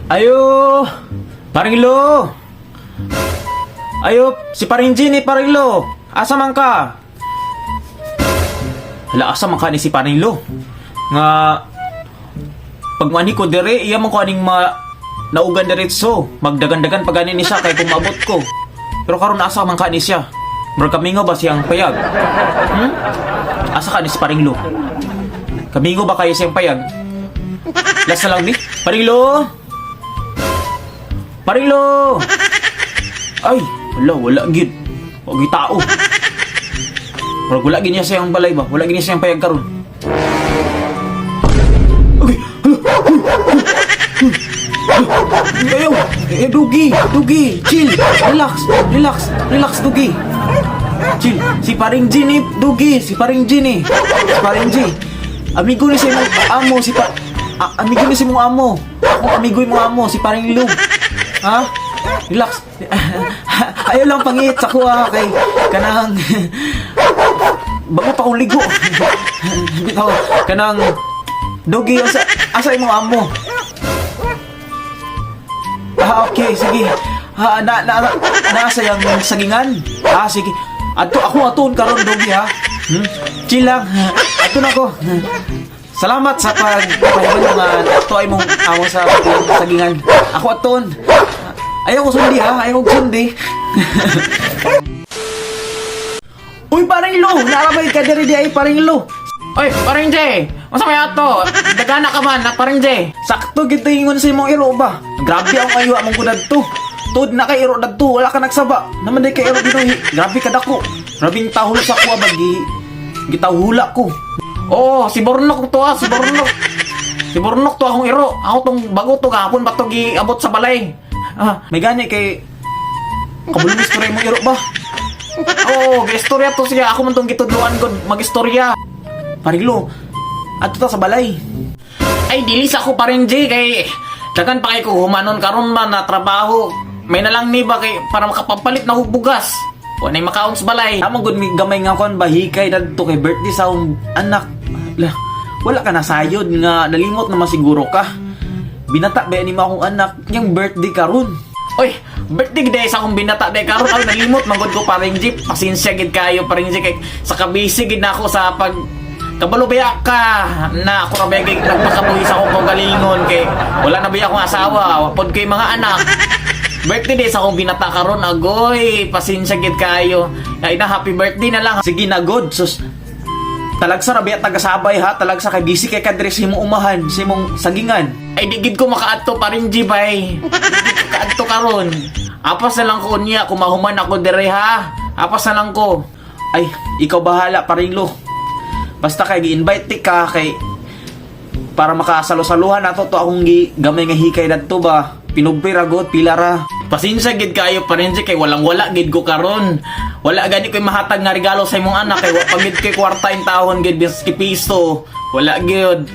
Ayo! Paring Lo! Ayo, si Paring Ginny, Paring Lo! Asa man ka? Hala, asa man ka ni si Paring Lo? Nga, pag mani ko dire, iya man ko aning ma naugan diretso. Magdagan-dagan pa gani ni siya kay kung maabot ko. Pero karon asa man ka ni siya? Murag kamingaw ba siyang payag? Hmm? Asa ka ni si Paring Lo? Kamingaw ba kayo siyang payag? Last na lang ni. Paring Lo! Paring Lo! Ay, wala, wala gid. Wag tao. Murag wala gid niya siyang balay ba? Wala gid niya siyang payag karon. Okay. Ayaw! Eh, Dugi! Dugi! Chill! Relax! Relax! Relax, Dugi! Chill! Si Paring Ginny! Dugi! Si Paring Ginny! Si Paring G! Amigo ni sa imong amo! Si pa... Amigo ni sa imong amo! Ako amigo imong amo! Si Paring Lu! Ha? Relax! Ayaw lang pangit sa kuha kay kanang bago pa akong ligo. Bitaw kanang Dugi, asa asa imong amo? Ah, okay, sige. Ha, na, na, na, nasa yung sagingan. Ah, sige. Adto ako aton karon, Dogi, ha. Chill lang. Ato na ko. Salamat sa pagpahibalo nga ato ay mong amo sa sagingan. Ako aton. Ayaw ko sundi ha, ayaw ko sundi. Uy, Paring Lo, naarabay ka diri di ay, Paring Lo. Oy, Paring Jay! Unsa may ato? Dagana ka man, na Paring Jay. Sakto gid ingon sa imong iro ba? Grabe ang ayo among gudadto. Tuod na kay iro dadto, wala ka nagsaba. Naman day kay iro binuhi. Grabe ka dako. Grabing tahol sa kuha ba gi gitahula ko. Oo, si Bornok to ah, si Bornok. Si Bornok to akong iro. Ako tong bago to gahapon pa to giabot sa balay. Ah, may gani kay kabulong istorya imong iro ba? Oo, giistorya to siya. Ako man tong gitudloan ko magistorya. Paring Lo, adto ta sa balay. Ay, dili sa ako, Paring Jay, kay dagan pa kay ko humanon karon man na trabaho. May nalang ni ba kay para makapapalit na og bugas. Wa nay makaon sa balay. Tama gud mi gamay nga kon ba hikay dadto kay birthday sa akong anak. La, wala ka nasayod nga nalimot na masiguro ka. Binata ba ni mo akong anak yang birthday karon? Oy, birthday gid sa akong binata day karon. Ay, nalimot man gud ko, Paring Jeep. Pasensya gid kayo, Paring Jeep, kay sa kabisi gid na ako sa pag kabalo baya ka na ako ra baya gid nagpakabuhi sa akong kaugalingon kay wala na baya akong asawa, wa pod kay mga anak. Birthday day sa akong binata karon, agoy, pasensya gid kayo. Ay na, happy birthday na lang. Sige na god, sus. Talagsa ra biya tagasabay ha, talagsa kay busy kay kadre sa imong umahan, sa imong sagingan. Ay, di gid ko makaadto, Paring G, bay. Di gid ko kaadto karon. Apas na lang ko unya kung mahuman ako dire ha. Apas na lang ko. Ay, ikaw bahala, Paring Lo. Basta kay gi-invite ka kay para makasalo-saluhan nato to akong gi gamay nga hikay dadto ba. Pinubre ra god, pila ra. Pasensya gid kayo, Paring G, kay walang wala gid ko karon. Wala gani ko'y mahatag nga regalo sa imong anak kay wa pa gid ko'y kwarta in taon gid biski piso. Wala gyud.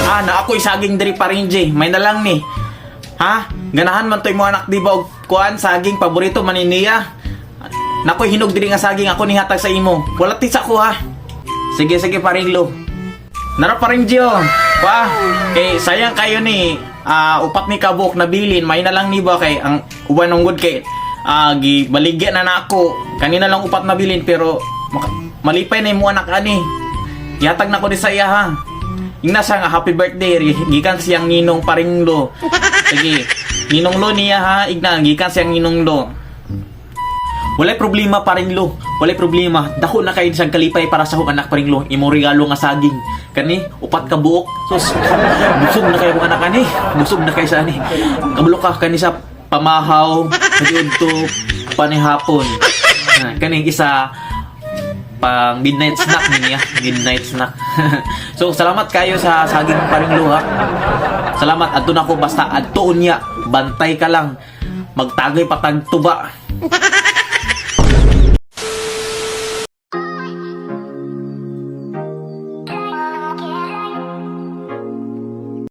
Ah, na ako'y saging diri, Paring G. May na lang ni. Ha? Ganahan man to imong anak di ba og kuan saging paborito man ni niya. Nakoy hinog diri nga saging ako ni hatag sa imo. Wala tisa ko ha. Sige, sige, Paring Lo. Nara, Paring Gio. Pa, kay sayang kayo ni upat ni kabuok na bilin, may na lang ni ba kay ang uban ng good kay gibaligya na nako. Kanina lang upat na bilin pero malipay na imo anak ani. Yatag na ko ni sa iya ha. Ingna siya nga happy birthday gikan siyang ninong Paring Lo. Sige, Ninong Lo niya ha, igna gikan siyang Ninong Lo. Walay problema, Paring Lo. Walay problema. Dako na kayo siyang kalipay para sa akong anak, Paring Lo. Imong regalo nga saging. Kani, upat ka buok. Sus, busog na kayo akong anak ani. Busog na kayo sa ani. Kabalo ka kani sa pamahaw, to panihapon. Ah, kaning isa pang midnight snack ni niya, midnight snack. So salamat kayo sa saging, Paring Lo, ha. Salamat, adto na ko basta adto unya, bantay ka lang. Magtagay patag tuba.